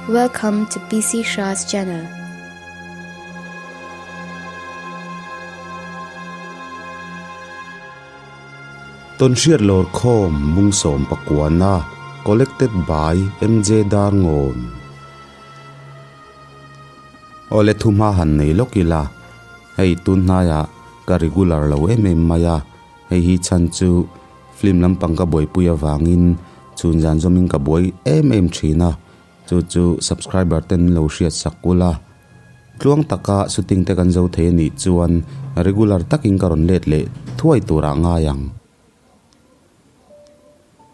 Welcome to PC Shah's channel. Tawnhriat Lawrkhawm Bungsawm Pakuana Collected by MJ Darngawn Awle thu hma han nei lawk ila, hei tun hnaiah ka regular lo em em mai a, Hei hi chhan chu film lampang ka buaipui avangin chhun zan zawmin ka buai em em thin a, chu chu subscriber ten min lo hriat sak kul a. Tluang taka shooting te kan zo thei a nih chuan regular takin ka rawn let leh thuai turah ngai ang.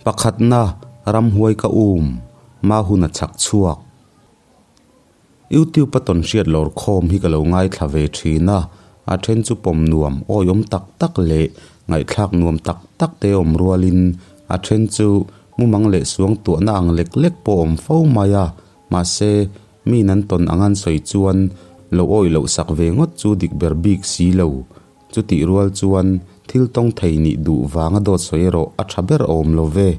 Pakhatna, ramhuai ka um, ma hun a chhak chhuak. YouTube a tawn hriat lawr khawm hi ka lo ngaithla ve thin a, a then chu pawm nuam awihawm tak tak leh ngaihthlak nuam tak tak te awm rualin a then chu mumang leh suang tuahna ang lek lek pawh awm fo mai a, mahse mi nan tawn ang an sawi chuan lo awih loh sak ve ngawt chu dik ber bik si lo. Chutih rual chuan thil tawng thei nih duh vanga dawt sawi erawh a tha ber awm lo ve.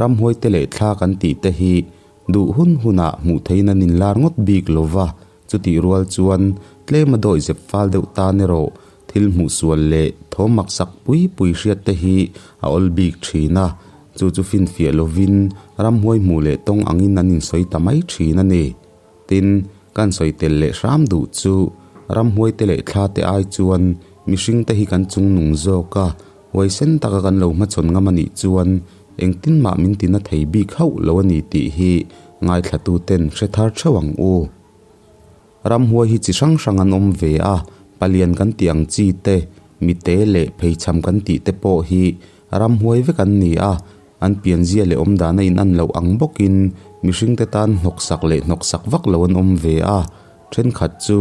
Ramhuai te leh thla kan tih te hi Duh hun hunah hmuh theihin an inlar ngawt bik lo va, chutih rual chuan tlem a dawi zep fal deuh tan erawh thil hmuh sual leh thawm maksak pui pui hriat te hi a awl bik thin a, chu chu finfiah lovin ramhuai hmuh leh tawng angin an insawi ta mai thin a ni. Tin, kan sawi tel leh hram duh chu ramhuai te leh thla te ai chuan mihring te hi kan chungnung zawk a, Huaisen taka kan lo hmachhawn ngam a nih chuan engtin mah min tina thei bik hauh lo a ni tih hi ngaithlatuten hre thar theuh ang u. Ramhuai hi chi hrang hrang an awm ve a, palian kan tih ang chi te, mite leh pheichham kan tih te pawh hi ramhuai vek an ni a, an pianzia leh awmdan a inan loh ang bawkin mihringte tan hnawksak leh hnawksak vak lo an awm ve a, thenkhat chu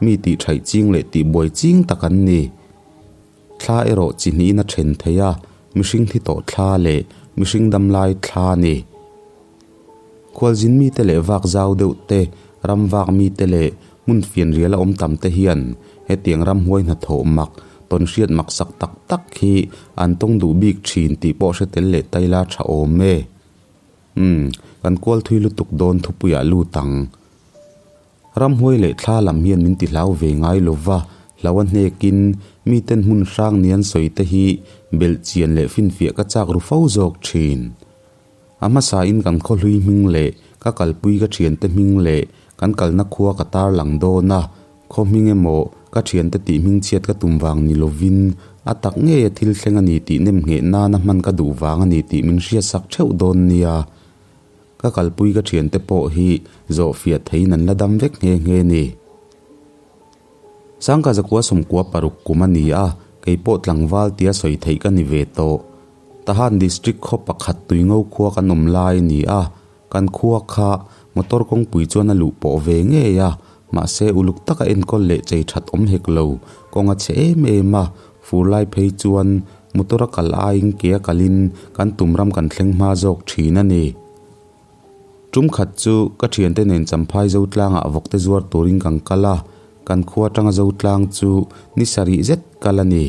mi tihṭhaih ching leh tihbuai ching tak an ni. Thla erawh chi hnihin a then thei a, mihring thi tawh thla leh mihring dam lai thla a ni. Khualzin mite leh vak zau deuh te, ram vak mite leh hmun fianrial a awm tam te hian hetiang ramhuai hnathawh mak, tawnhriat maksak tak tak hi an tawng duh bik thin tih pawh hre tel leh taila tha awm e. Umm, kan kual thui lutuk dawn thupuiah lut ang. Ramhuai leh thla lam hian min ti hlau ve ngai lo va, hlau a hnekin miten hmun hrang ni an sawi te hi belh chian leh finfiah ka chak ru fo zawk thin. A hmasain kan khawhlui hming leh ka kalpui ka thiante hming leh kan kalna khua ka tar lang dawn a, khaw hming emaw ka thiante tih hming chhiat ka tum vang ni lovin a tak ngeia thil thleng a ni tih nem ngheh nana hman ka duh vang a ni tih min hriatsak theuh dawn nia. Ka kalpui ka thiante pawh hi zawhfiah theiin an la dam vek nghe nghe ni. Sangka zakua sawmkua paruk kum a ni a, kei pawh tlangval tia sawi theih ka ni ve tawh. Tahan District khaw pakhat Tuingo khua kan awm lai a ni a, kan khua kha motor kawngpui chuan a luh pawh ve ngei a, mahse uluk taka enkawl leh chei that awm hek lo, kawng a chhe em em a, fur lai phei chuan Motor a kal aiin ke a kalin kan tum ram kan thleng hma zawk thin a ni. Tum khat chu ka thiante nen Champhai Zotlangah vawkte zuar turin kan kal a, kan khua atanga Zotlang chu ni sarih zet kal a ni.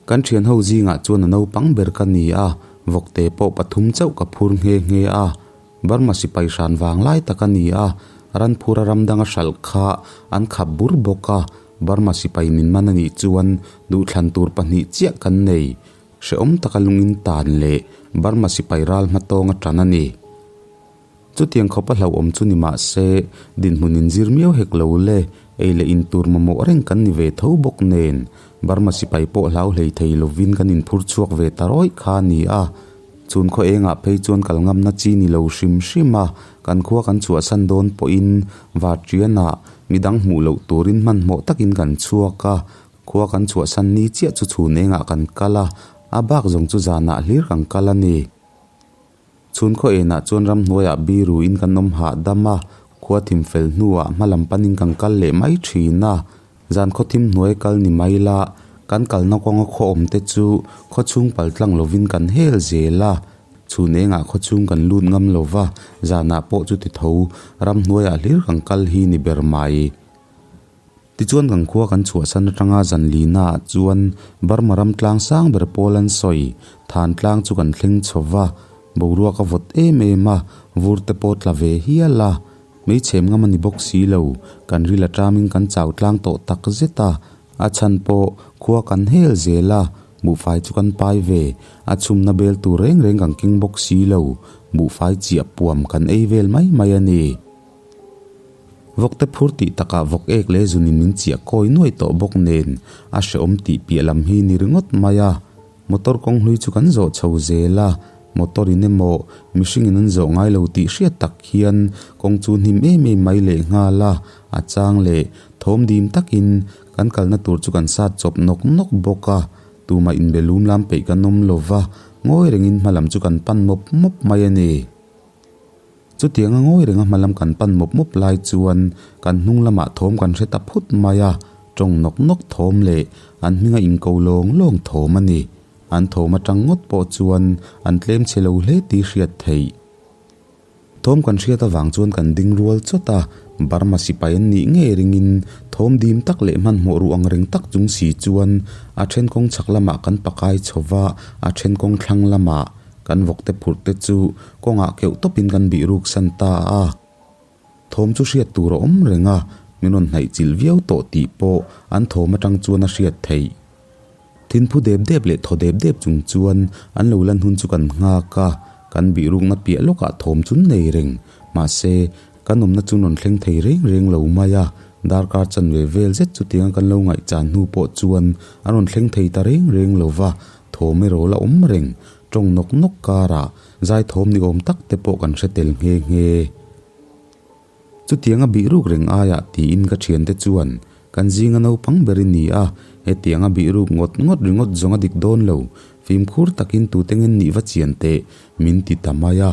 Kan thian ho zingah chuan a naupang ber ka ni a, vawkte pawh pathum chauh ka phur nghe nghe a. Burma sipai hran vang lai tak a ni a, Ranphura ram danga hralh kha an khap bur bawk a, Burma sipai min man a nih chuan duhthlan tur pahnih chiah kan nei. Hrehawm taka lungin tan leh Burma sipai ral hmatawng a tan a ni. Chutiang khawp a hlauhawm chu ni mah se, dinhmun inzir miau hek lo le, ei leh in tur mamawh reng kan ni ve tho bawk nen, Burma sipai pawh hlau hlei thei lovin kan inphur chhuak ve ta rawih kha a ni a. Chhun khaw engah phei chuan kal ngamna chi ni lo hrim hrim a, kan khua kan chhuahsan dawn pawhin Varṭianah midang hmuh loh turin hmanhmawh takin kan chhuak a, khua kan chhuahsan ni chiah chu chhun engah kan kal a, a bak zawng chu zanah hlir kan kal a ni. Chhun khaw enah chuan ramhnuaiah biruin kan awm hahdam a, khua thim fel hnuah hmalam panin kan kal leh mai thin a, Zan khaw thim hnuai kal ni mai la, kan kalna kawnga khaw awm te chu khaw chhung pal tlang lovin kan hel zel a, chhun engah khaw chhung kan lut ngam lo va, zanah pawh chuti tho ramhnuaiah hlir kan kal hi ni ber mai. Tichuan kan khua kan chhuahsan atanga zan lina ah chuan Burma ram tlang sang ber pawl an sawi, than tlang chu kan thleng chho va, boruak a vawt em em a, vur te pawh tla ve hial a. Mei chhem ngam a ni bawk si lo, kan ril a ṭamin kan chau tlang tawh tak zet a, a chhan pawh khua kan hel zel a, buhfai chu kan pai ve, a chhumna bel tur reng reng kan keng bawk si lo, buhfai chiah puam kan ei vel mai mai a ni. Vawkte phur tih takah vawk ek leh zunin min chiah kawi nuai tawh bawk nen a hrehawm tih piah lam hi ni ringawt mai a. Motor kawng hlui chu kan zawh chho zel a, motor in emaw mihring in an zawh ngai lo tih hriat tak hian kawng chu hnim em em mai leh nghal a, a chang leh thawm dim takin kan kalna tur chu kan sat chawp nawk nawk bawk a, tumah inbe lum lam peih kan awm lo va, ngawi rengin hma lam chu kan pan mawp mawp mai a ni. Chutianga ngawi renga hma lam kan pan mawp mawp lai chuan kan hnung lamah thawm kan hre ta phut mai a, tawng nawk nawk thawm leh an hminga inko lawng lawng thawm a ni. An thawm atang ngawt pawh chuan an tlem chhe lo hle tih hriat theih. Thawm kan hriat avang chuan kan ding rual chawt a, Burma sipai an nih ngei ringin thawm dim tak leh hmanhmawh ruh ang reng tak chung si chuan a then kawng chhak lamah kan pakai chho va, a then kawng thlang lamah. Kan vawkte phurh te chu kawngah keuh tawpin kan bih ruk san ta a. Thawm chu hriat tur a awm reng a, min rawn hnaih chilh viau tawh tih pawh an thawm atang chuan a hriat theih. Thinphu dep dep leh thaw dep dep chung chuan an lo lan hun chu kan nghak a, kan bih rukna piah lawkah thawm chu nei reng. Mahse, kan awmna chu rawn thleng thei reng reng lo mai a, darkar chanve vel zet chutianga kan lo ngaihchan hnu pawh chuan an rawn thleng thei ta reng reng lo va, Thawm erawh la awm reng, tawng nawk nawk karah zai thawm ni awm tak te pawh kan hre tel nghe nghe. Chutianga bih ruk reng aiah tiin ka thiante chuan kan zinga naupang ber i ni a, hetianga bih ruk ngawt ngawt ringawt zawng a dik dawn lo, fimkhur takin tute ngen nih va chian teh min ti ta mai a,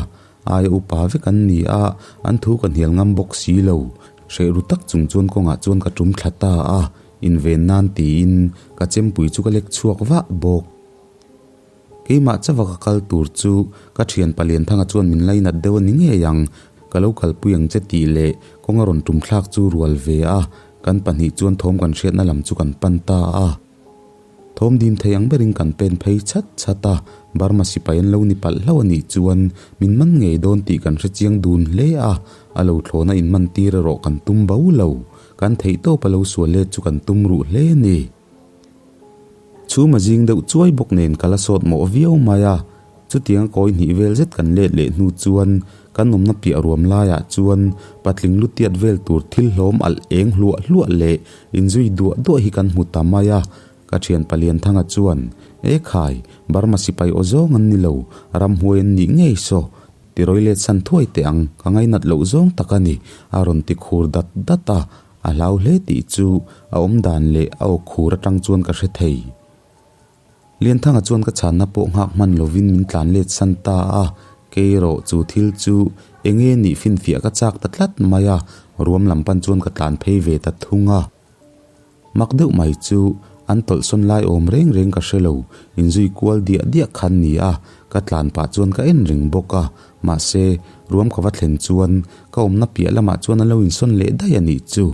aia upa vek an ni a, an thu ka hnial ngam bawk si lo, hreh ru tak chung chuan kawngah chuan ka tum thla ta a. Inven nan tiin ka chempui chu ka lek chhuak vah bawk. Keimah chauha ka kal tur chu ka thian Palianthanga chuan min lainat deuh a ni ngei ang, ka lo kalpui ang che tih leh kawng a rawn tum thlak chu rual ve a, kan pahnih chuan thawm kan hriatna lam chu kan pan ta a. Thawm dim thei ang berin kan pen phei chhat chhat a, Burma sipai an lo ni palh hlauh a nih chuan min man ngei dawn tih kan hrechiang dun hle a, a lo thlawna inman tir erawh kan tum bo lo. Kan theih tawp a lo sual let chu kan tum ruh hle a ni. Chhum a zing deuh chuai bawk nen ka la sawt mawh viau mai a, chutiang kawi hnih vel zet kan let leh hnu chuan kan awmna piah ruam laiah chuan patling lu tiat vel tur thil hlawm alh eng hluah hluah leh inzui duah duah hi kan hmu ta mai a, ka thian Palianthanga chuan, E khai, Burma sipai aw zawng an ni lo, ramhuai an nih ngei saw, Ti rawi let san thuai teh ang, ka ngainat loh zawng tak a ni, a rawn ti khur dat dat a, a hlau hle tih chu a awm dan leh a aw khur atang chuan ka hre thei. Lianthanga chuan ka chhanna pawh nghak hman lovin min tlan let san ta a, kei erawh chu thil chu enge nih finfiah ka chak ta tlat mai a, ruam lam pan chuan ka tlan phei ve ta thung a. Mak deuh mai chu an tawlhsawn lai awm reng reng ka hre lo, inzui kual diah diah khan ni a, ka tlan pah chuan ka en reng bawk a, mahse, ruam ka va thlen chuan ka awmna piah lamah chuan an lo insawn leh daih a nih chu.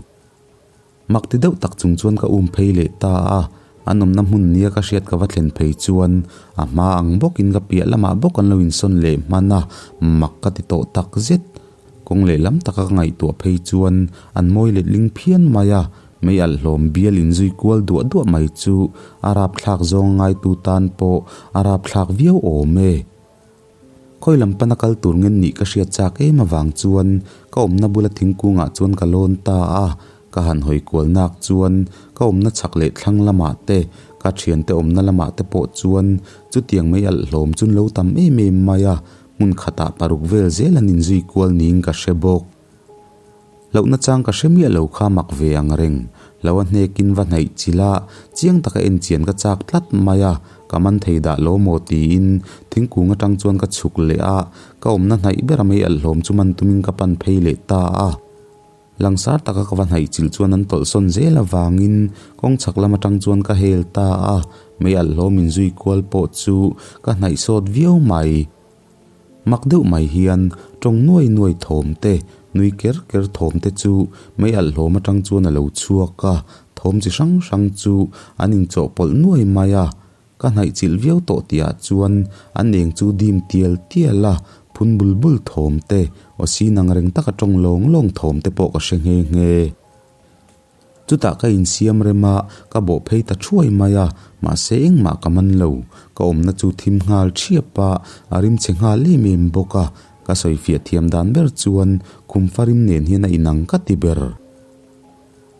Mak ti deuh tak chung chuan ka um phei leh ta a, an awmna hmun nia ka hriat ka va thlen phei chuan a hma ang bawkin ka piah lamah bawk an lo insawn leh hman a, mak ka ti tawh tak zet. Kawng lehlam taka ka ngaihtuah phei chuan an mawi letling phian mai a, mei alh hlawm bial inzui kual duah duah mai chu a rapthlak zawng a ngaitu tan pawh a rapthlak viau awm e. Khawi lam pana kal tur ngen nih ka hriat chak em avang chuan ka awmna bula thingkungah chuan ka lawn ta a, ka han hawi kual nak chuan ka awmna chhak leh thlang lamah te, ka thiante awmna lamah te pawh chuan chutiang mei alh hlawm chu an lo tam em em mai a, Hmun khatah paruk vel zel an inzui kual niin ka hre bawk. Hlauhna chang ka hre miah lo kha mak ve ang reng. Hlo a hnekin va hnaih chilh a, chiang taka en chian ka chak tlat mai a, ka man thei dah lo maw tiin thingkung atang chuan ka chhuk leh a, ka awmna hnaih bera mei alh hlawm chu man tumin ka pan phei leh ta a. Langsar taka ka va hnaih chilh chuan an tawlhsawn zel avangin kawng chhak lam atang chuan ka hel ta a, mei alh hlawm inzui kual pawh chu ka hnaih sawt viau mai. Mak deuh mai hian tawng nuai nuai thawm te, nui ker ker thawm te chu mei alh hlawm atang chuan a lo chhuak a, thawm chi hrang hrang chu an inchawhpawlh nuai mai a. Ka hnaih chilh viau tawh tihah chuan an eng chu dim tial tial a. Phun bul bul thawm te, aw sin ang reng taka tawng lawng lawng thawm te pawh ka hre nghe nghe. Chutah ka insiam rem a, ka bawh phei ta thuai mai a, mahse engmah ka man lo. Ka awmna chu thim nghal thiap a, a rim chhe nghal em em bawk a. Ka sawifiah thiam dan ber chuan khum farim nen hian a inang ka ti ber.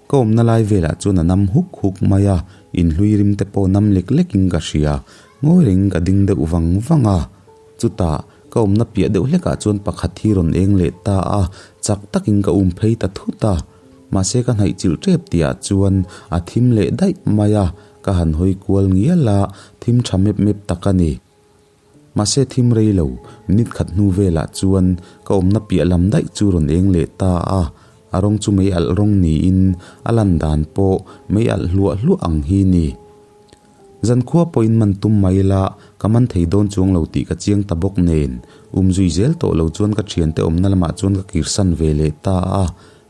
Ka awmna lai velah chuan a nam huk huk mai a, inhlui rim te pawh nam lek lekin ka hria. Ngawi rengin ka ding deuh vang vang a. Chutah, ka awmna piah deuh hlekah chuan pakhat hi rawn eng leh ta a, chak takin ka um phei ta thut a. Mahse ka hnaih chilh tep tihah chuan a thim leh daih mai a, ka han hawi kual ngial a, thim tha mep mep tak a ni. Mahse thim rei lo, minute khat hnu velah chuan ka awmna piah lam daih chu rawn eng leh ta a, a rawng chu mei alh rawng niin a lan dan pawh mei alh hluah hluah ang hi ni. Zankhua pawhin man tum mai ila ka man thei dawn chuang lo tih ka chiang ta bawk nen, um zui zel tawh lo chuan ka thiante awmna lamah chuan ka kirsan ve leh ta a,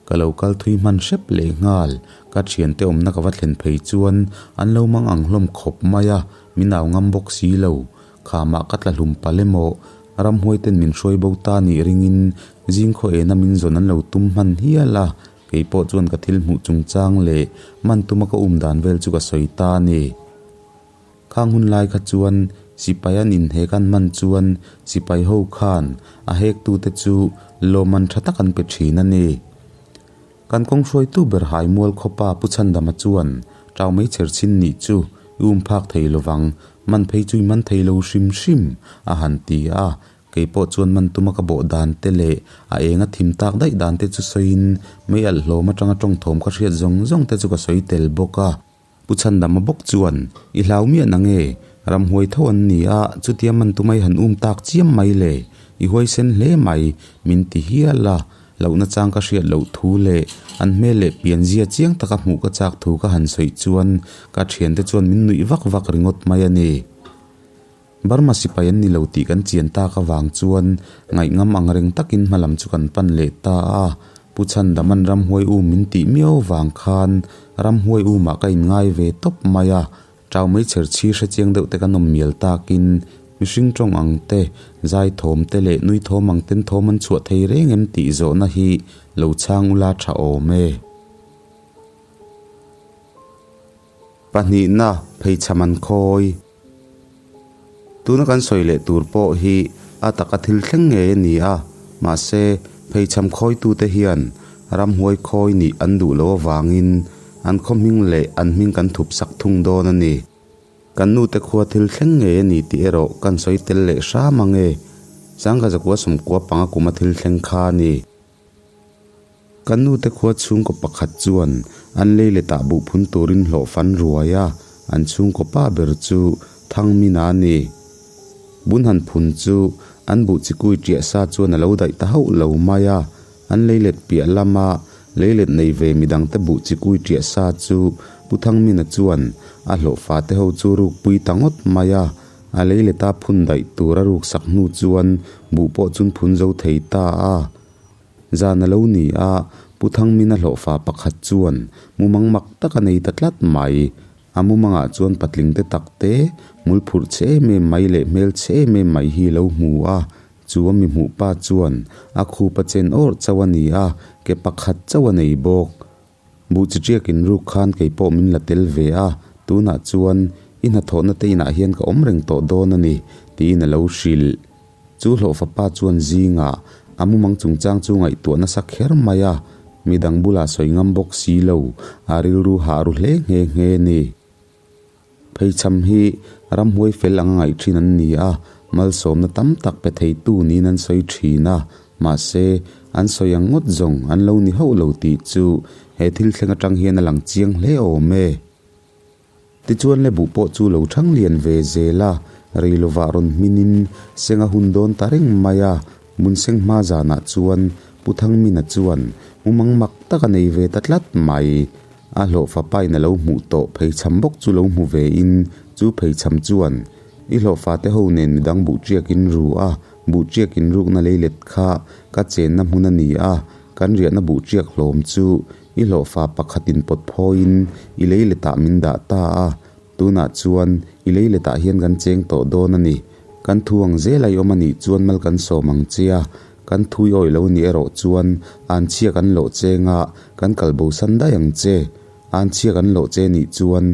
ka lo kal thui hman hrep leh nghal. Ka thiante awmna ka va thlen phei chuan an lo mang ang hlawm khawp mai a, min au ngam bawk si lo. Khamah ka tla hlum palh emaw, ramhuai ten min hruai bo ta nih ringin zingkhaw ena min zawn an lo tum hman hial a, Kei pawh chuan ka thil hmuh chungchang leh man tuma ka um dan vel chu ka sawi ta a ni. Khang hun lai kha chuan sipai an inhek an hman chuan sipai ho khan a hektute chu lawmman tha tak an pe thin a ni. Kan kawng hruaitu ber Haimual khawpa Pu Chhandama chuan Tau mai chher chin nih chu i um phak thei lovang, man phei chu i man thei lo hrim hrim a han ti a. Kei pawh chuan man tuma ka bawh dan te leh a eng a thim tak daih dan te chu sawiin mei alh hlawm atanga tawng thawm ka hriat zawng zawng te chu ka sawi tel bawk a. Pu Chhandama bawk chuan, I hlau miah na nge? Ramhuai tho an ni a, chutia man tuma i han um tak chiam mai le? I huaisen hle mai, min ti hial a. Lohna chang ka hriat loh thu leh an hmel leh pianzia chiang taka hmuh ka chak thu ka han sawi chuan ka thiante chuan min nuih vak vak ringawt mai a ni. Burma sipai an ni lo tih kan chian tak avang chuan ngaihngam ang reng takin hmalam chu kan pan leh ta a. Pu Chhandama'n ramhuai um min tih miau vang khan ramhuai umah ka inngai ve tawp mai a. Tau mai chher chhi hre chiang deuh te kan awm mial takin mihring tawng ang te, zai thawm te leh nui thawm ang ten thawm an chhuah thei reng em tih zawhna hi lo chhang ula tha awm e. Pahnihna, Pheichham an khawi. Tuna kan sawi leh tur pawh hi a taka thil thleng ngei a ni a, mahse pheichham khawitute hian ramhuai khawi nih an duh loh avangin an khaw hming leh an hming kan thup sak thung dawn a ni. Kan nute khua thil thleng ngei a ni tih erawh kan sawi tel leh hram ang e. Sangha zakua sawmkua panga kuma thil thleng kha a ni. Kan nute khua chhungkaw pakhat chuan an lei leh tah buh phun turin hlawh fan ruai a, an chhungkaw pa ber chu Thangmina a ni. Bun han phun chu an buh chikui ṭiah sa chuan a lo daih ta hauh lo mai a, an lei let piah lama lei let nei ve midangte buh chikui ṭiah sa chu Pu Thangmina chuan a hlawh fate ho chu rukpui ta ngawt mai a, a lei leta phun daih tur a ruksak hnu chuan buh pawh chun phun zo thei ta a. Zan a lo ni a, Pu Thangmina hlawhfa pakhat chuan mumang mak tak a nei ta tlat mai. A mumangah chuan patling te tak te, hmul phurh chhe em em mai leh hmel chhe em em mai hi a lo hmu a. Chu a mi hmuh pa chuan a khup a chen awrh chauh a ni a, ke pakhat chauh a nei bawk. Buh chi ṭiak in ruk khan kei pawh min la tel ve a, tunah chuan i hnathawhna te inah hian ka awm reng tawh dawn a ni, tiin a lo hrilh. Chu hlawhfa pa chuan zingah a mumang chungchang chu ngaihtuah nasa kher mai a, midang bulah sawi ngam bawk si lo, a rilru hah ru hle nghe nghe a ni. Pheichham hi ramhuai fel anga ngaih thin an ni a, malsawmna tam tak pe theitu niin an sawi thin a, mahse, an sawi ang ngawt zawng an lo ni hauh lo tih chu he thil thleng atang hian a lang chiang hle awm e. Tichuan le buh pawh chu lo thang lian ve zel a, rei lovah rawn hminin seng a hun dawn ta reng mai a, Munseng hma zanah chuan Pu Thangmina chuan mumang mak tak a nei ve ta tlat mai. A hlawhfa pain a lo hmuh tawh pheichham bawk chu lo hmu ve in chu pheichham chuan i hlawhfa te ho nen midang buh ṭiak in ru a, buh ṭiak in rukna lei let kha ka chenna hmun a ni a, kan riahna buh ṭiak hlawm chu i hlawhfa pakhat in pawt phawiin i lei letah min dah ta a, tunah chuan i lei letah hian kan cheng tawh dawn a ni. Kan thu ang zela i awm a nih chuan mal kan sawm ang che a, kan thu i awih lo a nih erawh chuan anchhia kan lawh cheng a, kan kal bosan daih ang che. Anchhia kan lawh che nih chuan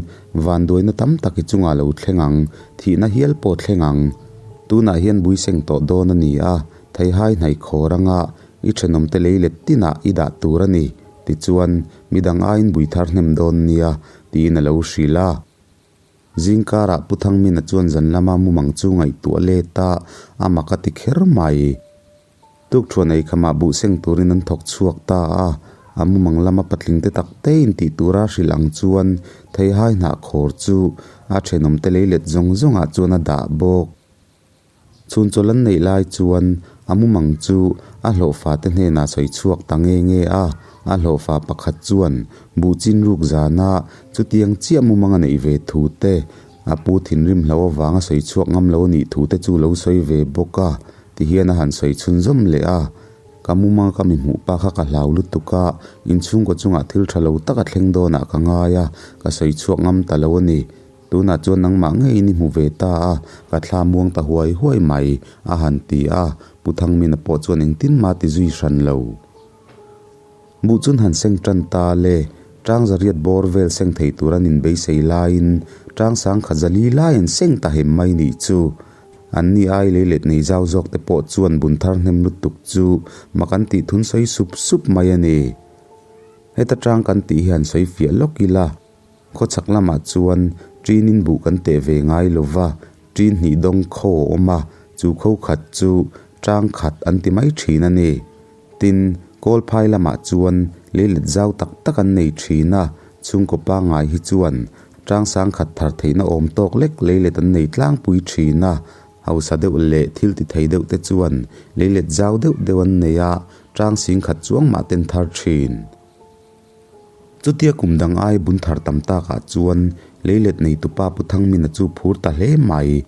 vanduaina tam tak i chungah lo thleng ang, thihna hial pawh thleng ang. Tunah hian bui seng tawh dawn a ni a, theihai hnaih khawr anga i thenawmte lei let tinah i dah tur a ni, tichuan midang aiin bui thar hnem dawn nia, tiin a lo hrilh a. Zingkarah Pu Thangmina chuan zan lama mumang chu ngaihtuah let a, a mak a ti kher mai. Tukthuan ei khamah buh seng turin an thawk chhuak ta a, a mumang lama patling te tak te in tih tura hrilh ang chuan theihai hnah khawr chu a thenawmte lei let zawng zawngah chuan a dah bawk. Chhun chawlh an neih lai chuan a mumang chu a hlawhfa te hnenah sawi chhuak ta nge nge a, a hlawhfa pakhat chuan buh chin ruk zana chutiang chiah mumang a neih ve thu te, a pu thinrim hlo avanga sawi chhuak ngam lo a nih thu te chu lo sawi ve bawk a, ti hian a han sawi chhunzawm leh a. Ka mumang ka mi hmuh pa kha ka hlau lutuk a, inchhungkaw chungah thil tha lo tak a thleng dawnah ka ngai a, ka sawi chhuak ngam ta lo a ni. Tunah chuan nangmah ngeiin i hmu ve ta a, ka thla muang ta huai huai mai, a han ti a, Pu Thangmina pawh chuan engtin mah ti zui hran lo. Buh chun han seng tan ta le, tang zariat bawr vel seng thei tur an inbeisei laiin tang sangkhat zali lai an seng ta hem mai nih chu. An ni ai lei let nei zau zawk te pawh chuan bun thar hnem lutuk chu mak an tih thun sawi sup sup mai a ni. Heta tang kan tih hi han sawi fiah lawk ila. Khawchhak lamah chuan ṭinin buh kan teh ve ngai lo va, ṭin hnih dawng kho a awm a, chu kho khat chu ṭang khat an ti mai ṭhin a ni. Tin, Kawlphai lamah chuan leilet zau tak tak an nei ṭhin a, chhungkaw pangngai hi chuan ṭang sang khat thar theihna awm tawk lek leilet an nei tlangpui ṭhin a, hausa deuh leh thil ti thei deuh te chuan leilet zau deuh deuh an nei a, ṭang sing khat chuang mah ten thar ṭhin. Chutia kum dang ai bun thar tam takah chuan leilet neitupa Pu Thangmina chu phur ta hle mai.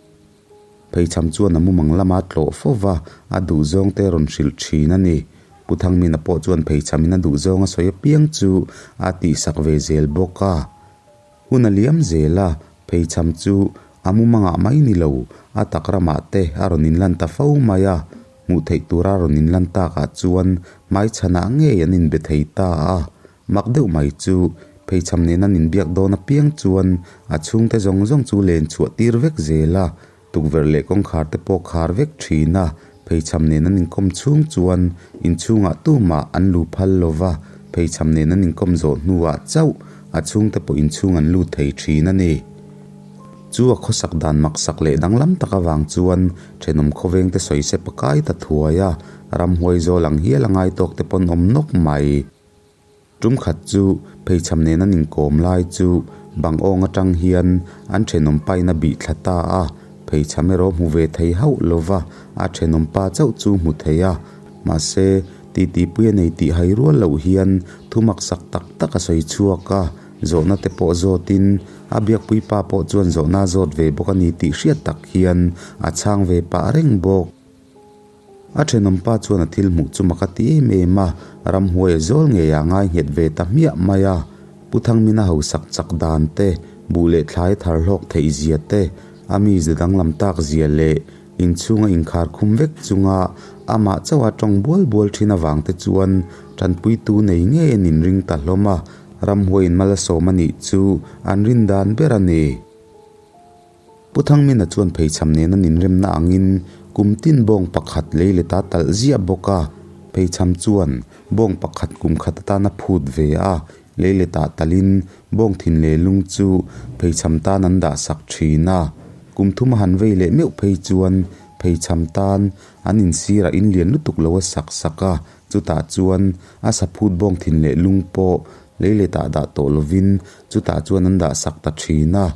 Pheichham chuan a mumang lama tlawh fo va, a duhzawng te rawn hrilh thin a ni. Pu Thangmina pawh chuan pheichhamin a duhzawng a sawi apiang chu a tihsak ve zel bawk a. Hun a liam zel a, pheichham chu a mumangah mai ni lo, a tak ramah te a rawn inlan ta fo mai a. Hmuh theih tura rawn inlan takah chuan hmaichhanah ngei an inbe thei ta a, mak deuh mai chu pheichham nen an inbiak dawn apiang chuan a chhungte zawng zawng chu len chhuah tir vek zel a, tukverh leh kawngkhar te pawh khar vek thin a, pheichham nen an inkawm chhung chuan inchhungah tumah an lu phal lo va, pheichham nen an inkawm zawh hnuah chauh a chhungte pawh inchhung an lut thei thin a ni. Chu a khawsak dan maksak leh danglam tak avang chuan thenawm khawvengte sawi se pakai ta thuai a, ramhuai zawl ang hial a ngai tawk te pawn awm nawk mai. Tum khat chu pheichham nen an inkawm lai chu bang awng atang hian an thenawm pain a bih thla ta a, pheichham erawh hmu ve thei hauh lova a thenawm pa chauh chu hmu thei a, mahse titi pui a nei tih hai rual loh hian thu maksak tak tak a sawi chhuak a. Zawhna te pawh zawtin a biakpui pa pawh chuan zawhna a zawt ve bawk a ni tih hriat tak hian a chhang ve pah reng bawk. A thenawm pa chuan a thil hmuh chu mak a ti em em a, ramhuai a zawl ngei ah ngai nghet ve ta hmiah mai a. Pu Thangmina hausak chak dan te, buh leh thlai thar hlawk theih zia te, a mi ze danglam tak zia leh inchhunga inkhar khum vek chunga amah chauha tawng bual bual thin avang te chuan tanpuitu nei ngei an inring ta hlawm a. Ramhuaiin mal a sawm a nih chu an rin dan ber a ni. Pu Thangmina chuan pheichham nen an inremna angin kum tin bawng pakhat lei let a talh ziah bawk a, pheichham chuan bawng pakhat kum khat atan a phut ve a, lei letah talhin bawng thin leh lung chu pheichham tan an dah sak thin a. Kum thum a han vei leh meuh phei chuan pheichham tan an insirah in lian lutuk lo a sak sak a, Chutah chuan a saphut bawng thin leh lung pawh lei leh tah dah tawh lovin chutah chuan an dah sak ta thin a,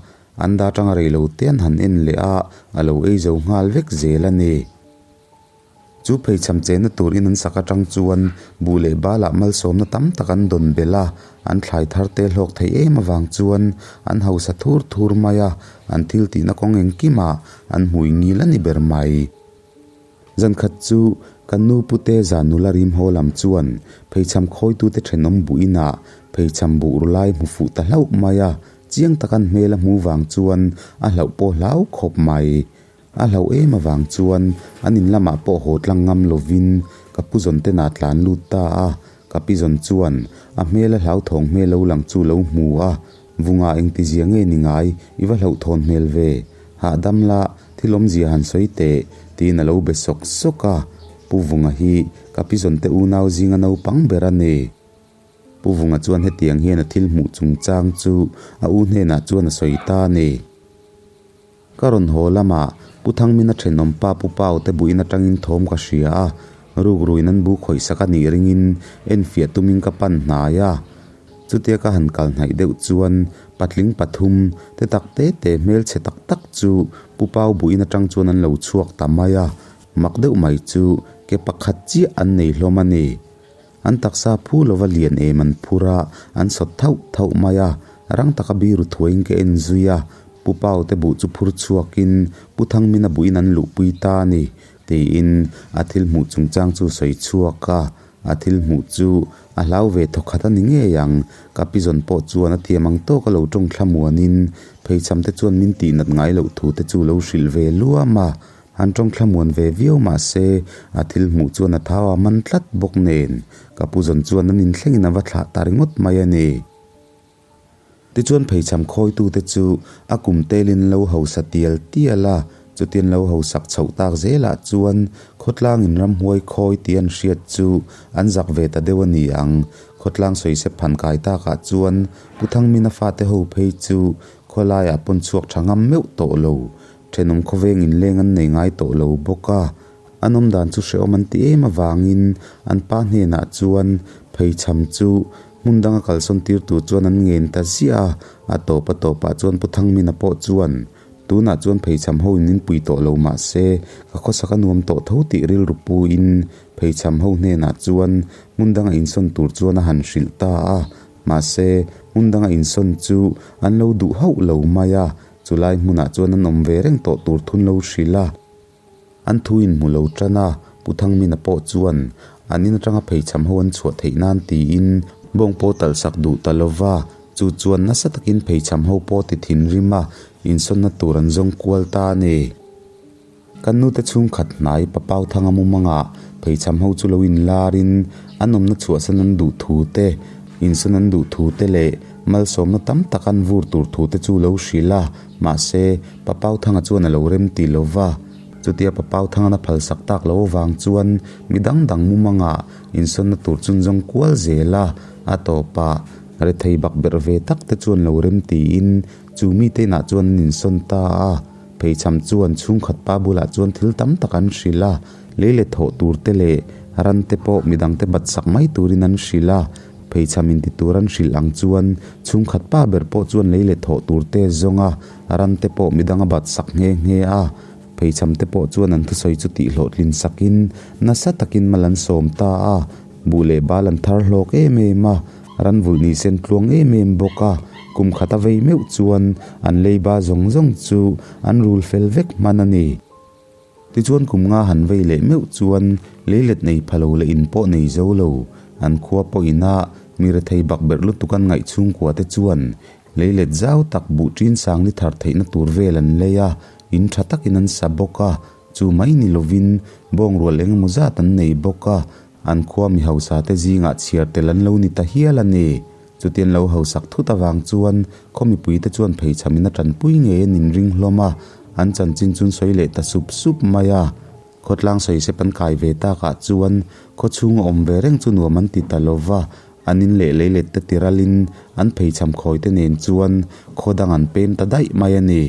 an dah atanga rei lo te an han en leh a, a lo ei zo nghal vek zel a ni. Chu pheichham chenna tur in an sak atang chuan buh leh balah malsawmna tam tak an dawn belh a, an thlai thar te hlawk thei em avang chuan an hausa thur thur mai a, an thil tihna kawng engkimah an hmui ngil a ni ber mai. Zankhat chu kan nu pute zan nula rim haw lam chuan pheichham khawitute thenawm buh inah pheichham buh ru lai hmu fuh ta hlauh mai a, chiang taka an hmel a hmuh vang chuan a hlauh pawh hlau khawp mai. A hlauh em avang chuan an in lamah pawh haw tlang ngam lovin ka pu zawn ten ah tlan lut ta a. Ka pi zawn chuan a hmel a hlauthawng hmel lo lang chu lo hmu a, Vunga engtizia nge ni ngai, i va hlauhthawn hmel ve. Hahdam la, thil awmzia han sawi teh, tiin a lo be sawk sawk a. Pu Vunga hi ka pi zawn te unau zinga naupang ber a ni. Pu Vunga chuan hetiang hian a thil hmuh chungchang chu a u hnenah chuan a sawi ta a ni. Ka rawn haw lamah Pu Thangmina thenawm pa Pu Pau te buin atangin thawm ka hria a, rukruin an bu khawih sak a nih ringin enfiah tumin ka pan hnai a. Chutia ka han kal hnaih deuh chuan patling pathum te tak te te hmelchhe tak tak chu Pu Pau buin atang chuan an lo chhuak ta mai a, mak deuh mai chu ke pakhat chiah an nei hlawm a ni. An taksa phu lova lian em an phur a, an sawt thauh thauh mai a, rang taka biru thuaiin ka en zui a, Pu Pau te buh chu phur chhuakin Pu Thangmina buhin an luhpui ta a ni, tiin a thil hmuh chungchang chu sawi chhuak a, a thil hmuh chu a hlau ve thawkhat a ni ngei ang, ka pi zawn pawh chuan a thiam ang tawk a lo tawng thlamuanin pheichham te chuan min tihnat ngai loh thu te chu lo hrilh ve luam a. An tawng thlamuan ve viau mah se, a thil hmuh chuan a thau a man tlat bawk nen, ka pu zawn chuan an inthlengin a va thlah ta ringawt mai a ni. Tichuan pheichham khawitute chu a kum telin lo hausa tial tial a, chutian lo hausak chhoh tak zelah chuan khawtlangin ramhuai khawi tih an hriat chu an zak ve ta deuh a ni ang. Khawtlang sawisep phan kai takah chuan Pu Thangmina fate ho phei chu khawlaiah pawn chhuak tha ngam meuh tawh lo. Thenawm khawveng inleng an nei ngai tawh lo bawk a, an awm dan chu hrehawm an ti em avangin an pa hnenah chuan pheichham chu hmun danga kalsawn tir tur chuan an ngen ta ziah a, a tawp a tawpah chuan Pu Thangmina pawh chuan tunah chuan pheichham ho in min pui tawh lo mah se ka khawsak a nuam tawh tho tih rilru puin pheichham ho hnenah chuan hmun danga insawn tur chuan a han hrilh ta a, mahse hmun danga insawn chu an lo duh hauh lo mai a. Chulai hmunah chuan an awm ve reng tawh tur thun lo hrilh a, an thu in hmu lo tan a, Pu Thangmina pawh chuan an in atanga pheichham ho an chhuah theih nan tiin bawng pawh talh sak duh ta lo va, chu chuan nasa takin pheichham ho pawh ti thinrim a, insawnna tur an zawng kual ta a ni. Kan nute chhungkhat hnai Papau Thanga mumangah pheichham ho chu lo inlarin an awmna chhuahsan an duh thu te, insawn an duh thu te leh malsawmna tam tak an vur tur thu te chu lo hrilh a, mahse Papau Thanga chuan a lo rem ti lo va. Chutia Papau Thangana phalsak tak lo avang chuan mi dang dang mumangah insawnna tur chun zawng kual zel a, a tawpah rethei bakberh ve tak te chuan lo rem tiin chu mite inah chuan an insawn ta a. Pheichham chuan chhungkhat pa bulah chuan thil tam tak an hrilh a, lei leh thawh tur te leh ran te pawh midang te bat sak mai turin an hrilh a. Pheichham in ti tur an hrilh ang chuan chhungkhat pa ber pawh chuan lei leh thawh tur te zawng a, ran te pawh midang a bat sak nghe nghe a. Pheichham te pawh chuan an thusawi chu tihhlawhtlin sakin nasa takin mal an sawm ta a, buh leh bal an thar hlawk em em a. Ran vulh ni sen tluang em em bawk a, kum khat a vei meuh chuan an leiba zawng zawng chu an rul fel vek hman a ni. Tichuan kum nga han vei leh meuh chuan leilet nei pha lo leh in pawh nei zo lo, an khua pawh ina mi rethei bak berh lutuk an ngaih chhungkua te chuan leilet zau tak buh ṭin sang ni thar theihna tur vel an lei a, in ṭha takin an sa bawk a, chu mai ni lovin bawngrual eng emaw zat an nei bawk a, An khua mi hausa te zingah chhiar tel an lo ni ta hial a ni. Chutian lo hausak thut avang chuan khaw mipui te chuan pheichham in a tanpui ngei an inring hlawm a, an chanchin chun sawi leh ta sup sup mai a. Khawtlang sawi sep an kai ve takah chuan khaw chhunga awm ve reng chu nuam an ti ta lo va, an in leh lei let te tiralin an pheichham khawi te nen chuan khaw dang an pem ta daih mai a ni.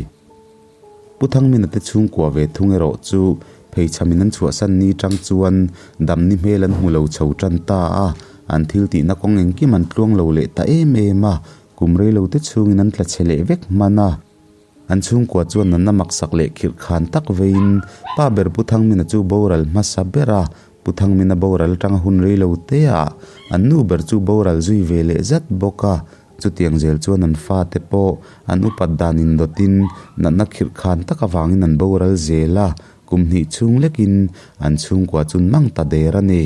Pu Thangmina te chhungkua ve thung erawh chu pheichhamin an chhuahsan ni tang chuan damni hmel an hmu lo chho tan ta a, an thil tihna kawng engkim an tluang lo leh ta em em a, kum reilo te chhungin an tla chhe leh vek hman a. An chhungkua chuan natna maksak leh khirh khan tak veiin pa ber Pu Thangmina chu boral hmasa ber a, Pu Thangmina boral atanga hun reilo te ah an nu ber chu boral zui ve leh zat bawk a, Chutiang zel chuan an fate pawh an upat dan indawtin natna khirh khan tak avangin an boral zel a, kum hnih chhung lekin an chhungkua chun mang ta der a ni.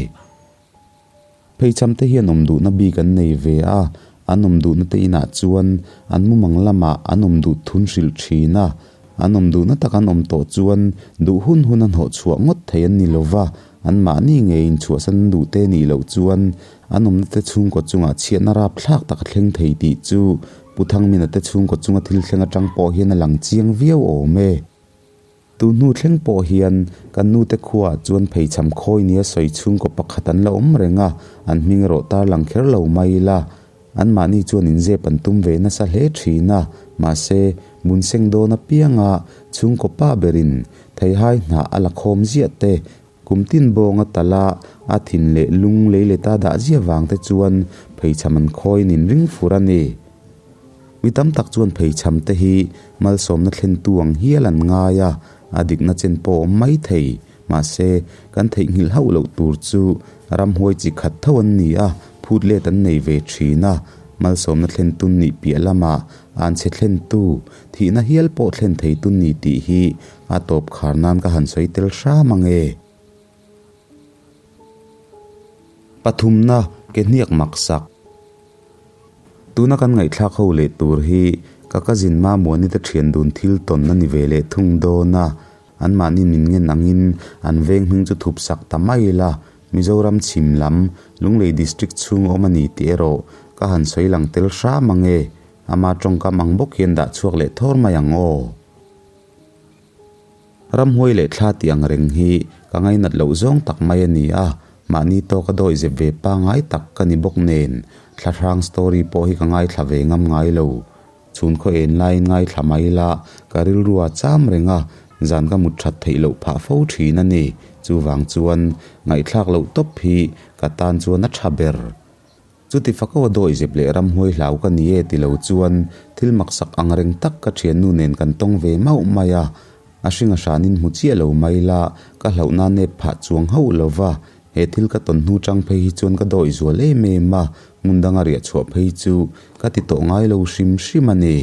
Pheichham te hian awm duhna bik an nei ve a, an awm duhna te inah chuan an mumang lamah an awm duh thun hrilh thin a. An awm duhna tak an awm tawh chuan duh hun hun a hnawh chhuah ngawt thei an ni lo va, anmahni ngei inchhuahsan an duh te nih loh chuan an awmna te chhungkaw chungah chhiatna rapthlak tak a thleng thei tih chu Pu Thangmina te chhungkaw chunga thil thleng atang pawh hian a lang chiang viau awm e. Tu hnu thleng pawh hian kan nute khuaah chuan pheichham khawi nia sawi chhungkaw pakhat an la awm reng a, an hming erawh tarlang kher lo mai ila. Anmahni chuan inzep an tum ve nasa hle thin a, mahse, Munseng dawn apianga chhungkaw pa berin theihai hnah a la khawm ziah te, kum tin bawnga tala a thin leh lung lei leta dah ziah vang te chuan pheichham an khawiin inring fur a ni. Mi tam tak chuan pheichham te hi malsawmna thlentu ang hial an ngai a, a dikna chen pawh a awm mai thei. Mahse, kan theihnghilh hauh loh tur chu ramhuai chi khat tho an ni a, phut let an nei ve thin a. Malsawmna thlentu nih piah lamah anchhe thlentu, thihna hial pawh thlen theitu ni tih hi a tawp khar nan ka han sawi tel hram ang e. Pathumna, ke hniak maksak. Tuna kan ngaihthlak ho leh tur hi ka cousin Mamuani te thian dun thil tawn a ni ve leh thung dawn a, anmahni min ngen angin an veng hming chu thup sak ta mai ila, Mizoram chhim lam Lunglei District chhung awm a ni tih erawh ka han sawi lang tel hram ang e, ama tawngkam ang bawk hian dah chhuak leh thawr mai ang aw. Ramhuai leh thla tih ang reng hi ka ngainat loh zawng tak mai a ni a, mahni tawka dawi zep ve pangai tak ka ni bawk nen thla hrang story pawh hi ka ngaithla ve ngam ngai lo. Chhun khaw en laiin ngaithla mai ila ka rilru a cham reng a, zan ka mut that theih loh phah fo thin a ni. Chuvang chuan ngaihthlak loh tawp hi ka tan chuan a tha ber. Chuti fako a dawi zep leh ramhuai hlau ka ni e ti lo chuan thil maksak ang reng tak ka thiannu nen kan tawng ve mauh mai a, a hring a hranin hmu chiah lo mai la ka hlauhna nep phah chuang hauh lo va, he thil ka tawn hnu chang phei hi chuan ka dawi zual em em a, hmun danga riah chhuah phei chu ka ti tawh ngai lo hrim hrim a ni.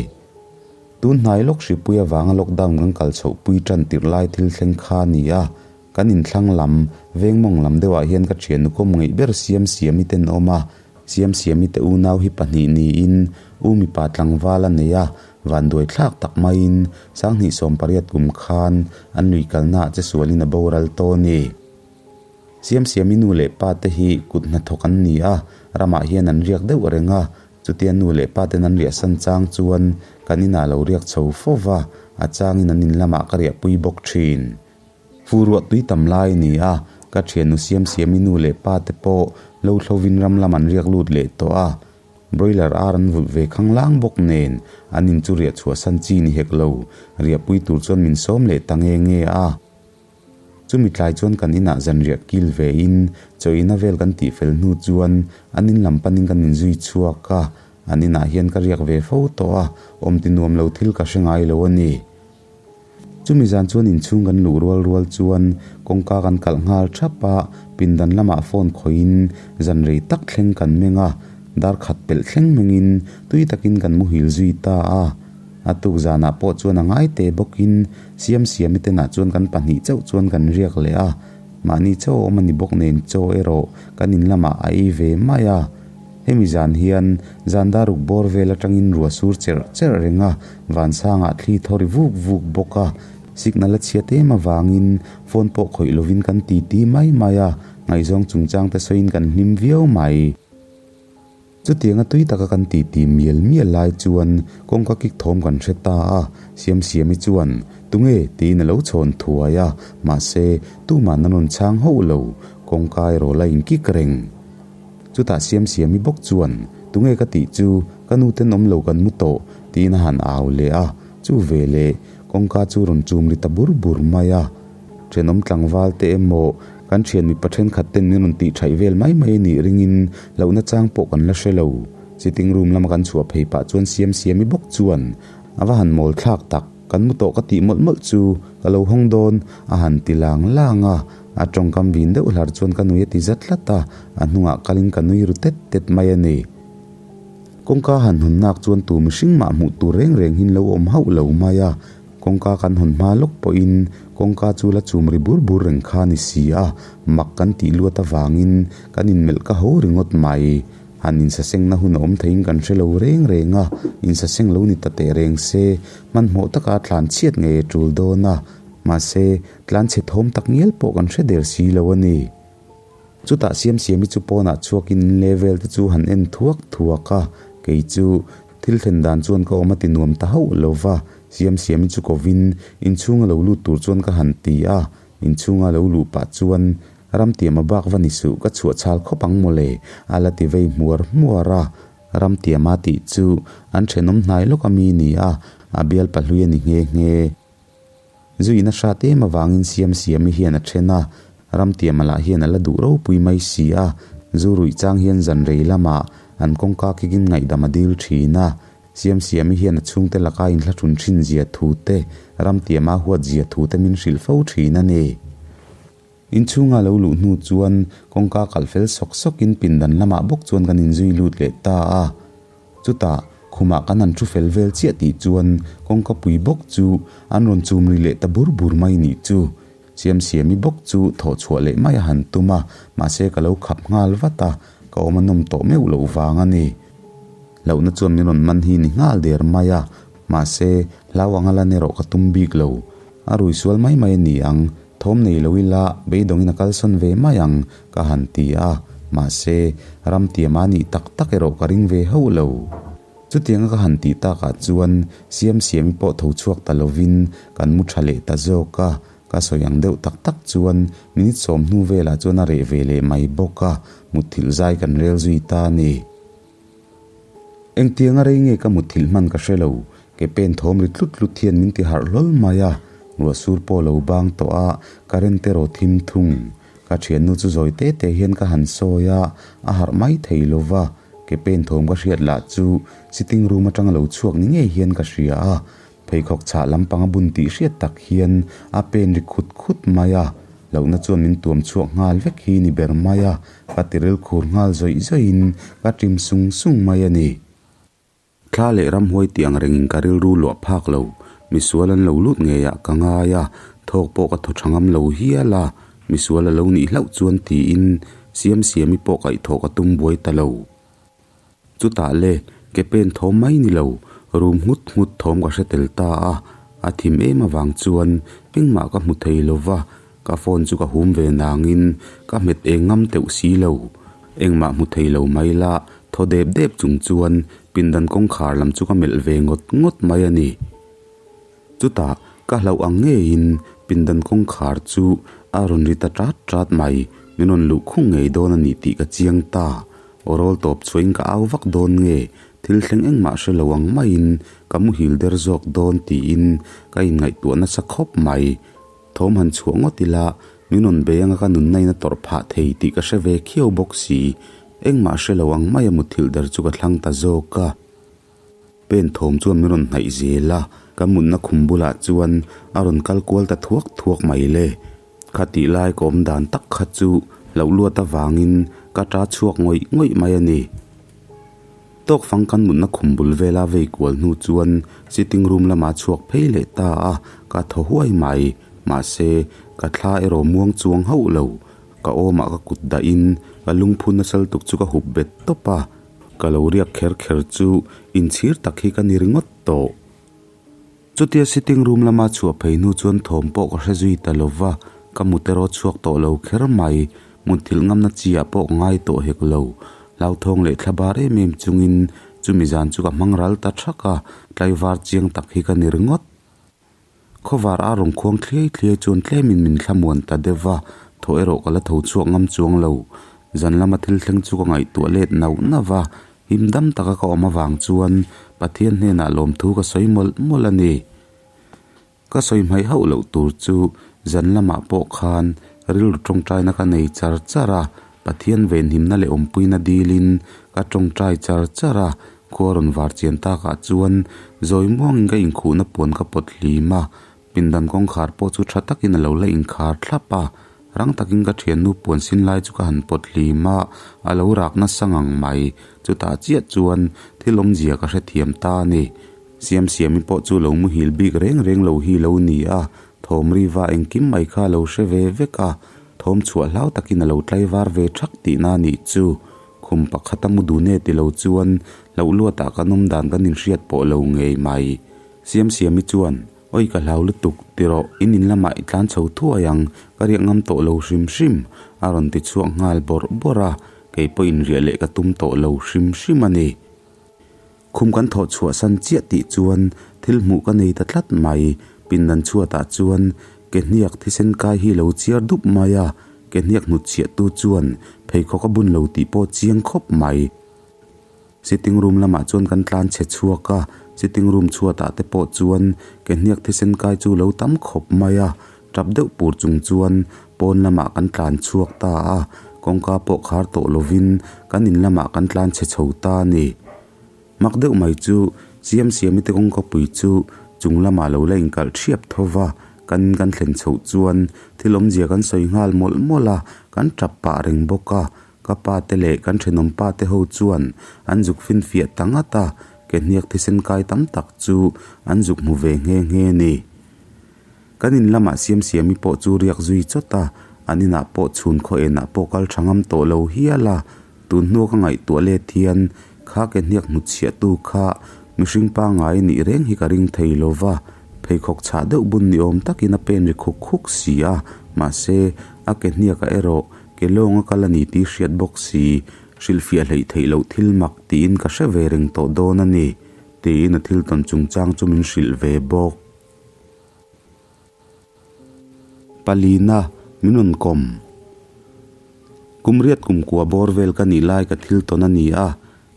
Tun hnai lawk hripui avanga lockdown kan kal chhoh pui tan tirh lai thil thleng kha a ni a, Kan inthlang lam, veng mawng lam deuhah hian ka thiannu kawm ngeih ber Siam Siami ten awm a. Siam Siami te unau hi pahnih niin u mipa tlangval a nei a, vanduai thlak tak maiin Sanghnih 18 kum khan an lui kalnaah che sualin a boral tawh a ni. Siam Siami nu leh pa te hi kut hnathawk an ni a, ramah hian an riak deuh reng a, chutia nu leh pa ten an riahsan chang chuan kan inah lo riak chho fo va, a changin an in lamah ka riahpui bawk thin. Fu ruah tui tam lai a ni a, ka thiannu siam siami nu leh pa te pawh lo thlovin ram lam an riak lut leh tawh a. Broiler ar an vulh ve khang lang bawk nen an in chu riah chhuah san chi ni hek lo, riahpui tur chuan min sawm leh ta nge nge a. Chumi tlai chuan kan inah zanriah kil ve in chawina vel kan tih fel hnu chuan an in lam panin kan inzui chhuak a, an inah hian ka riak ve fo tawh a, awm ti nuam lo thil ka hre ngai lo a ni. Chumi zan chuan inchhung kan luh rual rual chuan kawngka kan kalh nghal thap a, pindan lamah phone khawihin zan rei tak thleng kan meng a, dar khat pelh thleng mengin tui takin kan muhil zui ta a. A tuk zanah pawh chuan a ngai te bawkin Siam Siami tenah chuan kan pahnih chauh chuan kan riak leh a, mahni chaw a awm a ni bawk nen chaw erawh kan in lamah a ei ve mai a. Hemi zan hian zan daruk bawr vel atangin ruah sur cherh cherh reng a, vansangah thli thaw ri vuk vuk bawk a, signal a chhiat em avangin phone pawh khawih lovin kan ti ti mai mai a, ngaihzawng chungchang te sawiin kan hlim viau mai. Chutianga tui taka kan ti ti mial mial lai chuan kawngka kik thawm kan hre ta a, Siamsiami chuan, Tunge? tiin a lo chhawn thuai a, mahse, tuman an rawn chhang hauh lo, kawngka erawh la inkik reng. Chutah Siamsiami bawk chuan, Tunge ka tih chu, ka nu tenawm lo kan mu tawh, tiin a han au leh a. Chu ve leh, kawngka chu rawn chum ri ta bur bur mai a. Thenawm tlangval te emaw, kan thian mipa thenkhat ten min rawn tih thaih vel mai mai anih ringin hlauhna chang pawh kan la hre lo. Sitting room lama kan chhuah phei pah chuan Siamsiami bawk chuan, A va han mawl thlak tak, kan mu tawh ka tih mawlh mawlh chu, ka lo hawng dawn, a han ti lang lang a. A tawngkam vin deuh hlar chuan ka nui a ti zat tlat a, a hnungah kalin ka nui ru tet tet mai a ni. Kawngka han hawn nak chuan tu mihring mah hmuh tur reng reng hin lo awm hauh lo mai a, kawngka kan hawn hma lawk pawhin kawngka chu la chum ri bur bur reng kha a ni si a, mak kan tih luat avangin kan inmelh ka ho ringawt mai. Han insasengna hun a awm theiin kan hre lo reng reng a, insaseng lo ni ta teh reng se, hmanhmawh taka tlan chhiat ngei a tul dawn a, mahse, tlan chhe thawm tak ngial pawh kan hre der si lo a ni. Chutah Siamsiami chu pawnah chhuakin in level te chu han en thuak thuak a, kei chu thil thlen dan chuan ka awm a ti nuam ta hauh lo va, Siamsiami chu kovin inchhunga lo lut tur chuan ka han ti a, inchhunga lo luh pah chuan Ramtiama bak va ni suh ka chhuah chhal khawp ang mawle a la ti vei hmuar hmuar a, Ramtiama tih chu an thenawm hnai lawk a mi ni a, a bial pahlui a ni nghe nghe. Zu in a hrat em avangin Siamsiami hian a then a, Ramtiama lah hian a la duh ropui mai si a, zu ruih chang hian zan rei lamah an kawngka kikin ngaihdam a dil thin a, Siamsiami hian a chhungte laka inhlahrun thin zia thu te, Ramtiama huat zia thu te min hrilh fo thin a ni. Inchhunga lo luh hnu chuan kawngka kalh fel sawk sawkin pindan lamah bawk chuan kan inzui lut leh ta a. Chutah khumah kan han thu fel vel chiah tih chuan kawngka pui bawk chu an rawn chum ri leh ta bur bur mai nih chu. Siamsiami bawk chu thawh chhuah leh mai a han tum a, mahse ka lo khap nghal vat a, ka awm a nawm tawh meuh loh vang a ni. Hlauhna chuan min rawn man hi ni nghal der mai a, mahse hlau anga lan erawh ka tum bik lo. A rui sual mai mai a ni ang, Thawm nei lo ila beidawngin a kalsawn ve mai ang ka han ti a, mahse ramtiam a nih tak tak erawh ka ring ve hauh lo. Chutianga ka han tih takah chuan Siamsiami pawh tho chhuak ta lovin kan mu tha leh ta zawk a, ka sawi ang deuh tak tak chuan minute sawm hnu velah chuan a reh ve leh mai bawk a, mutthilh zai kan rel zui ta a ni. Engtianga rei nge ka mutthilh hman ka hre lo, ke pen thawm ri tlut tlut hian min ti harh hlawl mai a, ruah sur pawh lo bang tawh a, current erawh thim thung. Ka thiannu chu zawi te te hian ka han sawi a, a harh mai thei lo va, ke pen thawm ka hriat lah chu sitting room atanga lo chhuak ni ngei hian ka hria a, Pheikhawk chhah lampang a bun tih hriat tak hian a pen ri khut khut mai a, lohna chuan min tuam chhuak nghal vek hi ni ber mai a, ka tiril khur nghal zawih zawihin ka ṭim sung sung mai a ni. Thla leh ramhuai tih ang rengin ka rilru luah phak lo, misual an lo lut ngeiah ka ngai a, thawk pawh ka thaw ṭha ngam lo hial a, misual a lo nih hlauh chuan tiin Siamsiami pawh kaihthawh ka tum buai ta lo. Chutah le, ke pen thawm mai ni lo, rum nghut nghut thawm ka hre tel ta a, a thim em avang chuan engmah ka hmu thei lo va, ka phone chu ka hum ve nangin ka hmet eng ngam teuh si lo. Engmah hmu thei lo mai la, thaw dep dep chung chuan pindan kawngkhar lam chu ka melh ve ngawt ngawt mai a ni. Chutah ka hlauh ang ngeiin pindan kawngkhar chu a rawn ri ta ṭat ṭat mai, min rawn luh khung ngei dawn a ni tih ka chiang ta. Aw rawl tawp chhuahin ka au vak dawn nge, thil thleng engmah hre lo ang maiin ka muhil der zawk dawn tiin ka inngaihtuah nasa khawp mai. Thawm han chhuah ngawt ila min rawn bei anga ka nunna in a tawrh phah thei tih ka hre ve khiau bawk si. Engmah hre lo ang maia muthilh der chu ka thlang ta zawk a. Pen thawm chuan min rawn hnaih zel a, ka mutna khum bulah chuan a rawn kal kual ta thuak thuak mai le. Kha tih lai ka awm dan tak kha chu hlauh luat avangin ka ta chhuak ngawih ngawih mai a ni. Tawk fang kan mutna khum bul vela vei kual hnu chuan sitting room lamah chhuak phei leh ta a, ka thaw huai mai. Mahse, ka thla erawh muang chuang hauh lo. Ka awmah ka kut dahin ka lungphu nasal tuk chu ka hup bet tawp a. Ka lo riak kher kher chu inchhir tak hi ka ni ringawt tawh. Chutia sitting room lama chhuah phei hnu chuan thawm pawh ka hre zui ta lo va, ka mut erawh chhuak tawh lo kher mai. Mutthilh ngamna chi ah pawh ka ngai tawh hek lo. Hlauthawng leh thla bar em em chungin chumi zan chu ka hmang ral ta thak a, tlaivar chiang tak hi ka ni ringawt. Khawvar a rawn khuang thliai thliai chuan tlemin min thlamuan ta deuh va, thaw erawh ka la tho chhuak ngam chuang lo. Zan lama thil thleng chu ka ngaihtuah let nauh nauh va, him dam taka ka awm avang chuan Pathian hnenah lawmthu ka sawi mawlh mawlh a ni. Ka sawi hmaih hauh loh tur chu zan lamah pawh khan rilru tawngtaina ka nei char char a, Pathian venhimna leh awmpuina dilin ka tawngtai char char a, khua rawn var chian takah chuan zawi muangin ka inkhuhna puan ka pawt hlim a, pindan kawngkhar pawh chu tha takin a lo la inkhar thlap a, rang takin ka thiannu puan sin lai chu ka han pawt hlim a, a lo rak nasa ngang mai, chutah chiah chuan thil awmzia ka hrethiam ta a ni. Siamsiami pawh chu lo muhil bik reng reng lo hi lo ni a, thawm riva engkim mai kha a lo hre ve vek a, thawm chhuah hlau takin a lo tlaivar ve thak tihna a nih chu. Khum pakhata mu dun e ti lo chuan hlauh luatah kan awm dan kan inhriat pawh lo ngei mai. Siamsiami chuan, Oi ka hlau lutuk, ti rawh, in in lamah i tlan chho thuai ang, ka riak ngam tawh lo hrim hrim, a rawn ti chhuak nghal bawrh bawrh a, kei pawh inriah leh ka tum tawh lo hrim hrim a ni. Khum kan thawh chhuah san chiah tih chuan thil hmuh ka nei ta tlat mai, pindan chhuatah chuan ke hniak thisen kai hi lo chiar dup mai a, ke hniak hnut chhiah tu chuan pheikhawk a bun lo tih pawh chiang khawp mai. Sitting room lamah chuan kan tlan chhe chhuak a, sitting room chhuatah te pawh chuan ke hniak thisen kai chu lo tam khawp mai a, tap deuh pur chung chuan pawn lamah kan tlan chhuak ta a, kawngka pawh khar tawh lovin kan in lamah kan tlan chhe chho ta a ni. Mak deuh mai chu Siamsiami te kawngkapui chu chung lamah lo la inkalh thiap tho va, kan kan thlen chhoh chuan thil awmzia kan sawi nghal mawlh mawlh a, kan tap pah reng bawk a, Ka pa te leh kan thenawm pa te ho chuan an zuk finfiah ta ngat a, ke hniak thisen kai tam tak chu an zuk hmu ve nghe nghe a ni. Kan in lamah Siamsiami pawh chu riak zui chawt a, an inah pawh chhun khaw enah pawh kal tha ngam tawh lo hial a, tun hnua ka ngaihtuah let hian kha ke hniak hnutchhiahtu kha mihring pangngai a nih reng hi ka ring thei lo va, pheikhawk chhah deuh bun ni awm takin a pen ri khuk khuk si a, mahse a ke hniakah erawh Ke lawng a kal a ni tih hriat bawk si, hrilhfiah hleih theih loh thil mak tiin ka hre ve reng tawh dawn a ni, tiin a thil tawn chungchang chu min hrilh ve bawk. Palina, min rawn kawm. Kum riat kum kua bawr vel ka nih lai ka thil tawn a ni a,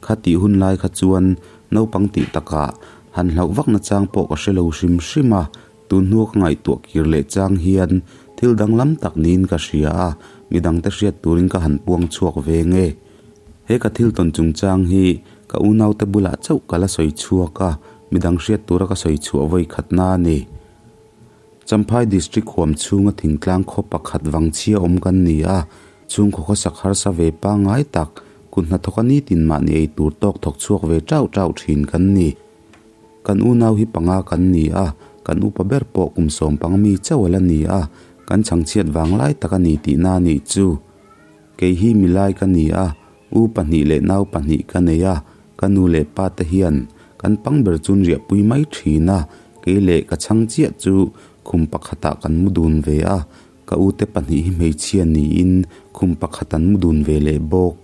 kha tih hun lai kha chuan naupang tih takah han hlauh vak na chang pawh ka hre lo hrim hrim a, Tun hnua ka ngaihtuah kir leh chang hian thil danglam tak niin ka hria a, midangte hriat turin ka han puang chhuak ve nge. He ka thil tawn chungchang hi ka unaute bulah chauh ka la sawi chhuak a, midang hriat tura ka sawi chhuah vawi khatna a ni. Champhai District huam chhunga thingtlang khaw pakhat vangchhia awm kan ni a, chhungkaw khawsak harsa ve pangngai tak, kut hnathawka nitin mahni ei tur tawk thawk chhuak ve tauh tauh thin kan ni. Kan unau hi panga kan ni a, kan upa ber pawh kum sawmpang mi chauh a la ni a, kan chhangchhiat vang lai tak a ni tihna a nih chu. Kei hi milai ka ni a, u pahnih leh nau pahnih ka nei a, ka nu leh pa te hian kan pang ber chun riahpui mai thin a, kei leh ka chhang chiah chu khum pakhatah kan mu dun ve a, ka ute pahnih hi hmeichhia niin khum pakhat an mu dun ve leh bawk.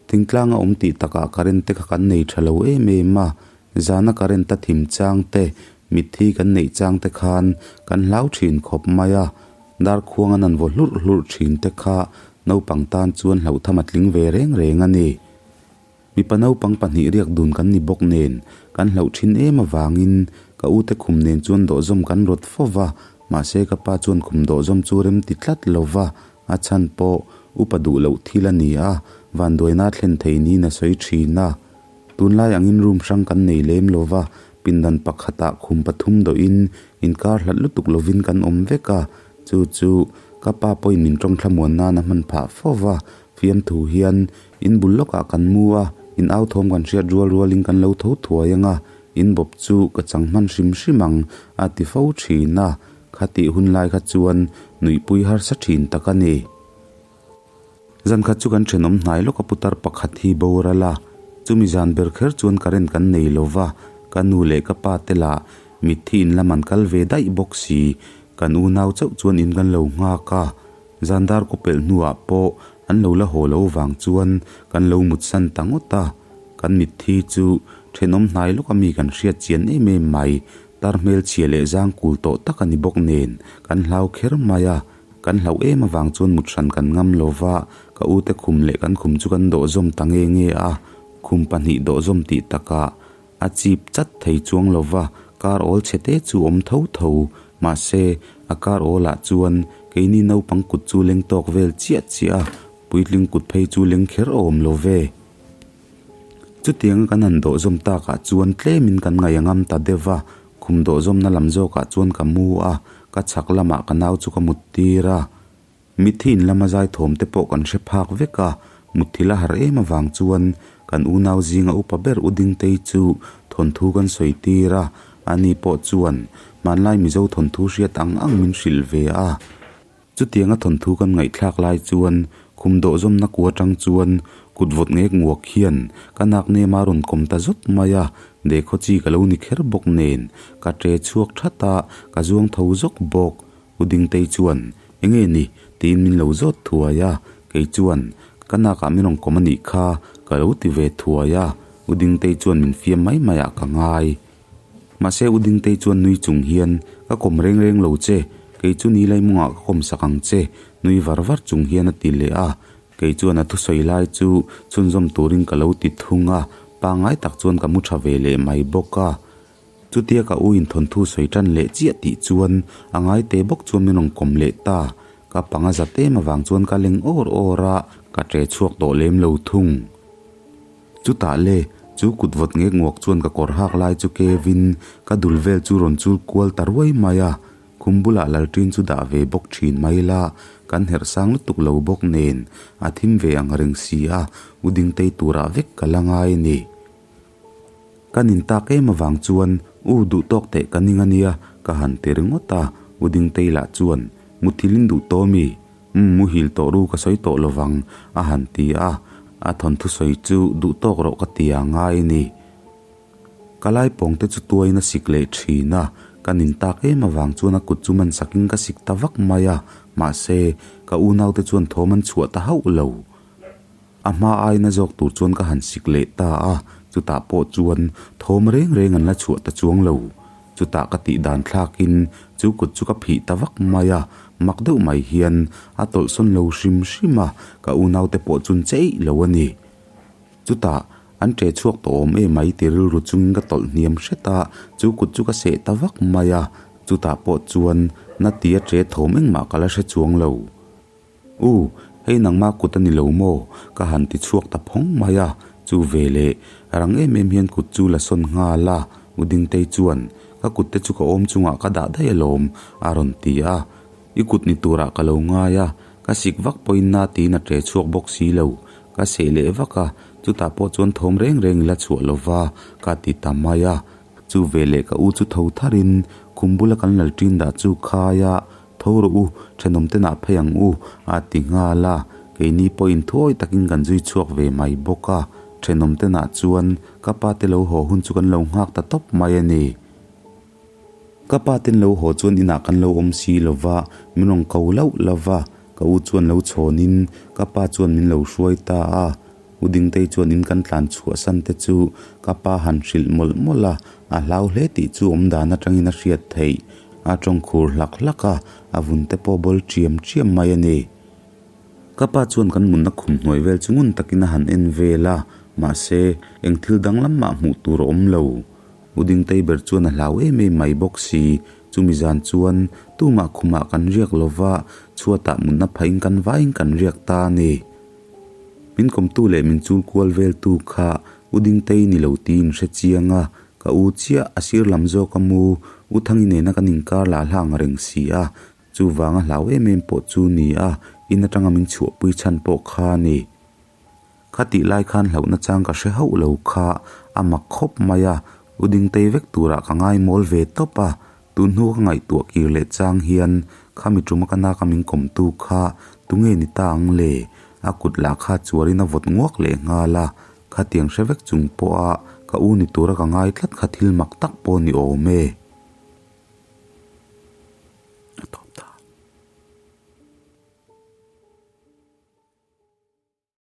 Thingtlang a awm tih takah current te kha kan nei tha lo em em a, zana current a thim chang te, mitthi kan neih chang te khan kan hlau thin khawp mai a, darkhuang an an vaw hlurh hlurh thin te kha naupang tan chuan hlauhtham a tling ve reng reng a ni. Mipa naupang pahnih riak dun kan ni bawk nen kan hlauh thin em avangin ka ute khum nen chuan dawhzawm kan rawt fo va, mahse ka pa chuan khum dawhzawm chu rem ti tlat lo va, A chhan pawh upa duh loh thil a ni a, vanduaina thlen thei niin a sawi thin a. Tunlai angin room hrang kan nei lem lo va, pindan pakhatah khum pathum dawhin inkar hlat lutuk lovin kan awm vek a, chu chu ka pa pawhin min tawng thlamuan nan a hman phah fo va, fiamthu hian in bul lawkah kan mu a, in au thawm kan hriat rual rualin kan lo tho thuai ang a, in bawp chu ka chang hman hrim hrim ang a ti fo thin a. Khatih hun lai kha chuan nuihpui harsa thin tak a ni. Zan khat chu kan thenawm hnai lawk a putar pakhat hi boral a, chumi zan ber kher chuan current kan nei lo va, ka nu leh ka pa te lah mitthi in lam an kal ve daih bawk si, kan unau chauh chuan in kan lo nghak a, zan dar kaw pelh hnuah pawh an lo la haw lo vang chuan kan lo mutsan ta ngawt a, kan mitthi chu thenawm hnai lawk a mi kan hriat chian em em mai, Tar hmelchhia leh zang kul tawh tak a ni bawk nen, kan hlau kher mai a, kan hlauh em avang chuan mut hran kan ngam lo va, ka ute khum leh kan khum chu kan dawh zawm ta nge nge a, khum pahnih dawh zawm tih takah a chip chat thei chuang lo va, kar awl chhe te chu awm tho tho, mahse a kar awlah chuan keini naupang kut chu leng tawk vel chiah chiah a, puitling kut phei chu leng kher awm lo ve. Chutianga kan han dawhzawm takah chuan tlemin kan ngaih a ngam ta deuh va, khum dawhzawmna lam zawkah chuan ka mu a, ka chhak lamah ka nau chu ka mut tir a. Mitthi in lama zai thawm te pawh kan hre phak vek a, mutthil a harh em avang chuan kan unau zinga upa ber U Dingtei chu thawnthu kan sawi tir a, ani pawh chuan hmanlai Mizo thawnthu hriat ang ang min hrilh ve a. Chutianga thawnthu kan ngaihthlak lai chuan Khum dawh zawmna ku atang chuan kut vawt ngek nguak hian ka nak nem a rawn kawm ta zawt mai a, dekhaw chi ka lo ni kher bawk nen ka ṭe chhuak that a, ka zuang tho zawk bawk. U Dingtei chuan, Enge ni? tiin min lo zawt thuai a, kei chuan, Ka nakah min rawn kawm a nih kha, ka lo ti ve thuai a, U Dingtei chuan min fiam mai maiah ka ngai. Mahse U Dingtei chuan nui chung hian, Ka kawm reng reng lo che, kei chu ni laimungah ka kawm sak ang che, nui var var chung hian a ti leh a. Kei chuan a thusawi lai chu chhunzawm turin ka lo ti thung a, pangngai tak chuan ka mu tha ve leh mai bawk a. Chutia ka u in thawnthu sawi tan leh chiah tih chuan a ngai te bawk chuan min rawn kawm leh ta. Ka panga za tem avang chuan ka leng awr awr a, ka ṭe chhuak tawh lem lo thung. Chutah le, chu kut vawt ngek nguak chuan ka kawr hak lai chu kevin ka dul vel chu rawn chul kual ta ruai mai a, khum bulah lalṭin chu dah ve bawk ṭhin mai la, kan herh sang lutuk lo bawk nen a thim ve ang reng si a, u Dingtei turah vek ka la ngai a ni. Ka nin tak em avang chuan u duh tawk teh ka ning a nia ka han ti ringawt a, u Dingtei lah chuan muthilin duh tawh mi? Umm muhil tawh ru ka sawi tawh lovang a han ti a, a thawnthu sawi chu duh tawk rawh ka ti a ngai a ni. Ka laipawng te chu tuaiin a sik leh thin a, ka nin tak em avang chuan a kut chu man sakin ka sik ta vak mai a, mahse ka unaute chuan thawm an chhuah ta hauh lo. A hma aina zawk tur chuan ka han sik leh ta a, chutah pawh chuan thawm reng reng an la chhuah ta chuang lo. Chutah ka tih dan thlakin chu kut chu ka phih ta vak mai a, mak deuh mai hian a tawlhsawn lo hrim hrim a, ka unaute pawh chun cheih lo a ni. Chutah an ṭe chhuak tawh awm em mai ti rilru chungin ka tawlh hniam hret a, chu kut chu ka seh ta vak mai a, chutah pawh chuan na tia ṭe thawm engmah ka la hre chuang lo. U, hei nangma kut a ni lo maw? Ka han ti chhuak ta phawng mai a, chu ve leh rang em em hian kut chu la sawn nghal a, U Dingtei chuan, Ka kut te chu ka awm chungah ka dah daih alawm, a rawn ti a. I kut ni turah ka lo ngai a, ka sik vak pawhin na tiin a ṭe chhuak bawk si lo. Ka seh leh vak a, chutah pawh chuan thawm reng reng i la chhuah lo va, ka ti ta mai a. Chu ve leh ka u chu tho tharin khum bula kan lal ṭin dah chu khai a, Tho rawh u, thenawm te nah phei ang u, a ti nghal a, keini pawhin thuawi takin kan zui chhuak ve mai bawk a, thenawm te nah chuan ka pa te lo haw hun chu kan lo nghak ta tawp mai a ni. Ka pa ten lo haw chuan inah kan lo awm si lo va, min rawn ko lauh lo va, ka u chuan lo chhawnin ka pa chuan min lo hruai ta a, U Dingtei chuan in kan tlan chhuahsan te chu ka pa han hrilh mawlh mawlh a, a hlau hle tih chu awm dan atangin a hriat theih. A tawng khur hlak hlak a, a vun te pawh bawl chiam chiam mai a ni. Ka pa chuan kan munna khum hnuai vel chu ngun takin a han en vel a, mahse, eng thil danglam mah hmuh tur a awm lo. U Dingtei ber chuan a hlau em em mai bawk si, chumi zan chuan tumah khumah kan riak lova, chhuatah munna phahin kan vaiin kan riak ta a ni. Min kawmtu leh min chul kual veltu kha U Dingtei ni lo tiin hre chiang a, ka u chiah a sir lam zawk a mu, U Thangi nena kan inkar lah hlang reng si a, chuvanga hlau em em pawh chu ni a, in atanga min chhuahpui chhan pawh kha a ni. Kha tih lai khan hlauhna chang ka hre hauh lo kha a mak khawp mai a, U Dingtei vek turah ka ngaimawl ve tawp a, Tun hnu ka ngaihtuah kir leh chang hian khami tuma ka naka min kawmtu kha tunge ni ta ang le? A kut lah kha chuarin a vawt nguak leh nghal a, khatiang hre vek chung pawha ka u ni tura ka ngai tlat kha thil mak tak pawh ni awm e.